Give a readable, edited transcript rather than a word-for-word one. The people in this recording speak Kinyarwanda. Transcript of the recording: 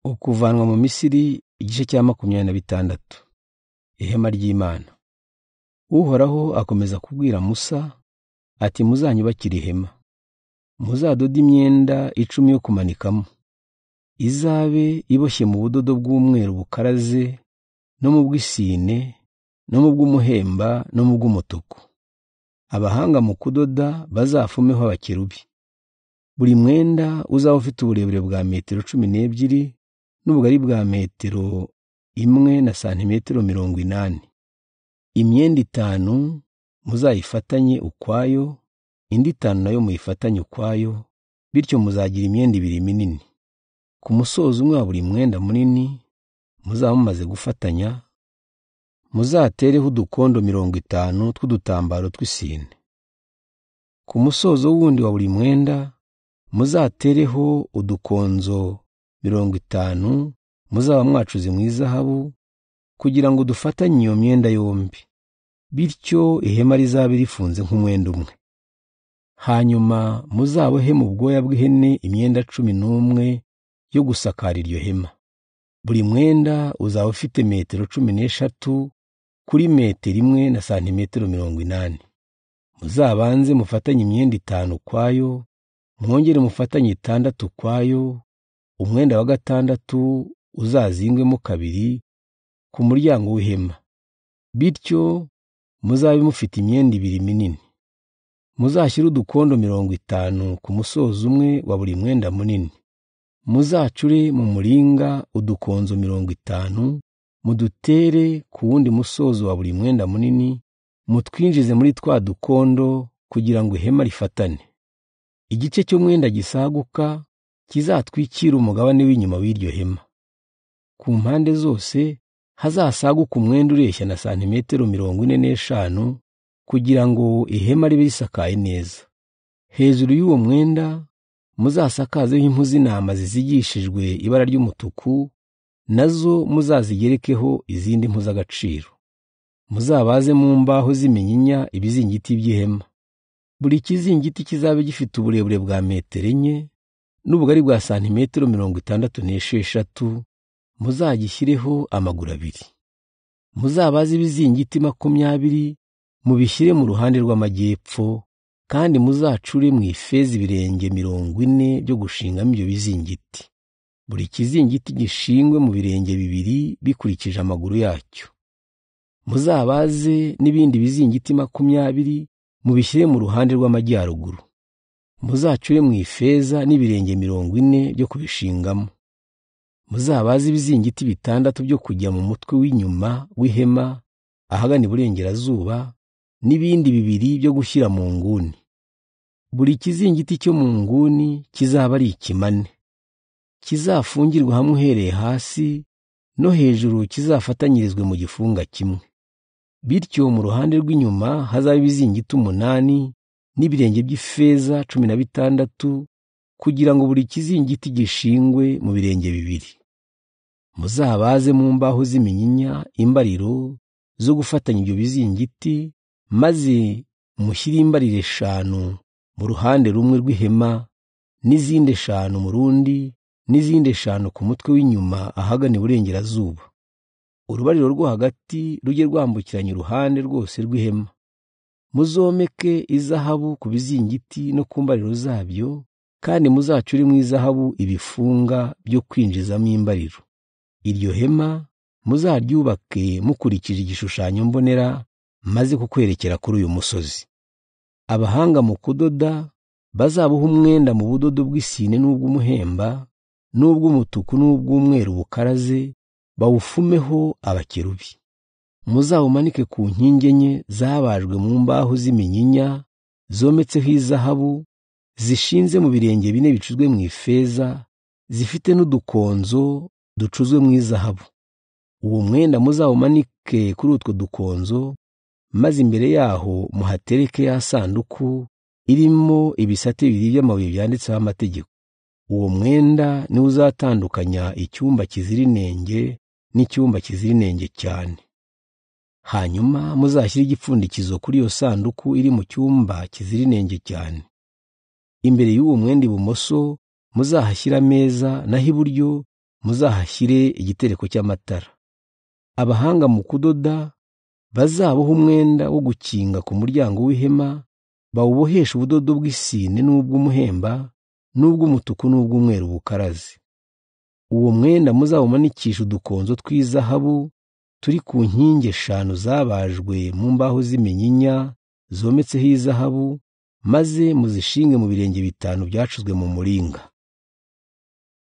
Ukuvanwa mu Misiri igice cya 26. Ihema ry'Imana. Uhoraho akomeza kubwira Musa ati muzanyubakire ihema. Muzadode imyenda 10 yo kumanikamo. Izabe iboshye mu budodo bw'umweru bukaraze no mu bw'isine no mu bw'umuhemba no mu bw'umutuku. Abahanga mu kudoda bazafumeho abakerubi. Buri mwenda uzaba ufite uburebure bwa metero 12 n'ubugari bwa metero 1 na santimetero 80. Imyenda 5 muzayifatanye ukwayo, indi 5 nayo muyifatanye ukwayo, bityo muzagira imyenda 2 minini. Ku musozo umwe wa buri mwenda munini muzaba mumaze gufatanya, muzatereho udukondo 50 tw'udutambaro tw'isine. Ku musozo wundi wa buri mwenda muzatereho udukonzo 50 muzaba mwacuze mu izahabu, kugira ngo dufatanye iyo myenda yombi, bityo ihema rizabe rifunze nk'umwenda umwe. Hanyuma muzabohe mu bwoya bw'ihene imyenda 11 yo gusakara iryo hema. Buri mwenda uzaba ufite metero 13 kuri metero 1 na santimetero 80. Muzabanze mufatanye imyenda 5 ukwayo, mwongere mufatanye 6 ukwayo, umwenda wa 6 uzazingwemo 2 ku muryango w'ihema. Bityo muzabe mufite imyenda 2 minini. Muzashyire udukondo 50 ku musozo umwe wa buri mwenda munini. Muzacure mu muringa udukonzo 50, mudutere ku wundi musozo wa buri mwenda munini, mutwinjize muri twa dukondo kugira ngo ihema rifatane. Igice cy'umwenda gisaguka kizatwikira umugabane w'inyuma w'iryo hema. Ku mpande zose hazasaguka umwenda ureshya na santimetero 45 kugira ngo ihema ribe risakaye neza. Hejuru y'uwo mwenda muzasakazeho impu z'intama zizigishijwe ibara ry'umutuku, nazo muzazigerekeho izindi mpu z'agaciro. Muzabaze mu mbaho z'iminyinya ibizingiti by'ihema. Buri kizingiti kizabe gifite uburebure bwa metero 4 n'ubugari bwa santimetero 66, muzagishyireho amaguru 2. Muzabaze ibizingiti 20 mubishyire mu ruhande rw'amajyepfo, kandi muzacure mu ifeza ibirenge 40 byo gushingamo ibyo bizingiti. Buri kizingiti gishingwe mu birenge 2 bikurikije amaguru yacyo. Muzabaze n'ibindi bizingiti 20 mubishyire mu ruhande rw'amajyaruguru. Muzacure mu ifeza n'ibirenge 40 byo kubishingamo. Muzabaze ibizingiti 6 byo kujya mu mutwe w'inyuma w'ihema ahagana iburengerazuba, n'ibindi 2 byo gushyira mu nguni. Buri kizingiti cyo mu nguni kizaba ari ikimane, kizafungirwa hamwe uhereye hasi no hejuru, kizafatanyirizwe mu gifunga kimwe. Bityo mu ruhande rw'inyuma hazaba ibizingiti 8 n'ibirenge by'ifeza 16, kugira ngo buri kizingiti gishingwe mu birenge 2. Muzabaze mu mbaho z'iminyinya imbariro zo gufatanya ibyo bizingiti, maze mushyire imbariro 5 mu ruhande rumwe rw'ihema, n'izindi 5 mu rundi, n'izindi 5 ku mutwe w'inyuma ahagana iburengerazuba. Urubariro rwo hagati rujye rwambukiranya uruhande rwose rw'ihema. Muzomeke izahabu ku bizingiti no ku mbariro zabyo, kandi muzacure mu izahabu ibifunga byo kwinjizamo imbariro. Iryo hema muzaryubake mukurikije igishushanyo mbonera maze kukwerekera kuri uyu musozi. Abahanga mu kudoda bazaboha umwenda mu budodo bw'isine n'ubw'umuhemba n'ubw'umutuku n'ubw'umweru bukaraze, bawufumeho abakerubi. Muzawumanike ku nkingi 4 zabajwe mu mbaho z'iminyinya zometseho izahabu, zishinze mu birenge 4 bicuzwe mu ifeza, zifite n'udukonzo ducuzwe mu izahabu. Uwo mwenda muzawumanike kuri utwo dukonzo, maze imbere yaho muhatereke ya sanduku irimo ibisate 2 by'amabuye byanditseho amategeko. Uwo mwenda niwo uzatandukanya icyumba kizira inenge n'icyumba kizira inenge cyane. Hanyuma muzashyire igipfundikizo kuri iyo sanduku iri mu cyumba kizira inenge cyane. Imbere y'uwo mwenda ibumoso muzahashyire ameza, naho iburyo muzahashyire igitereko cy'amatara. Abahanga mu kudoda bazabohe umwenda wo gukinga ku muryango w'ihema, bawuboheshe ubudodo bw'isine n'ubw'umuhemba n'ubw'umutuku n'ubw'umweru bukaraze. Uwo mwenda muzawumanikishe udukonzo tw'izahabu turi ku nkingi 5 zabajwe mu mbaho z'iminyinya zometseho izahabu, maze muzishinge mu birenge 5 byacuzwe mu muringa.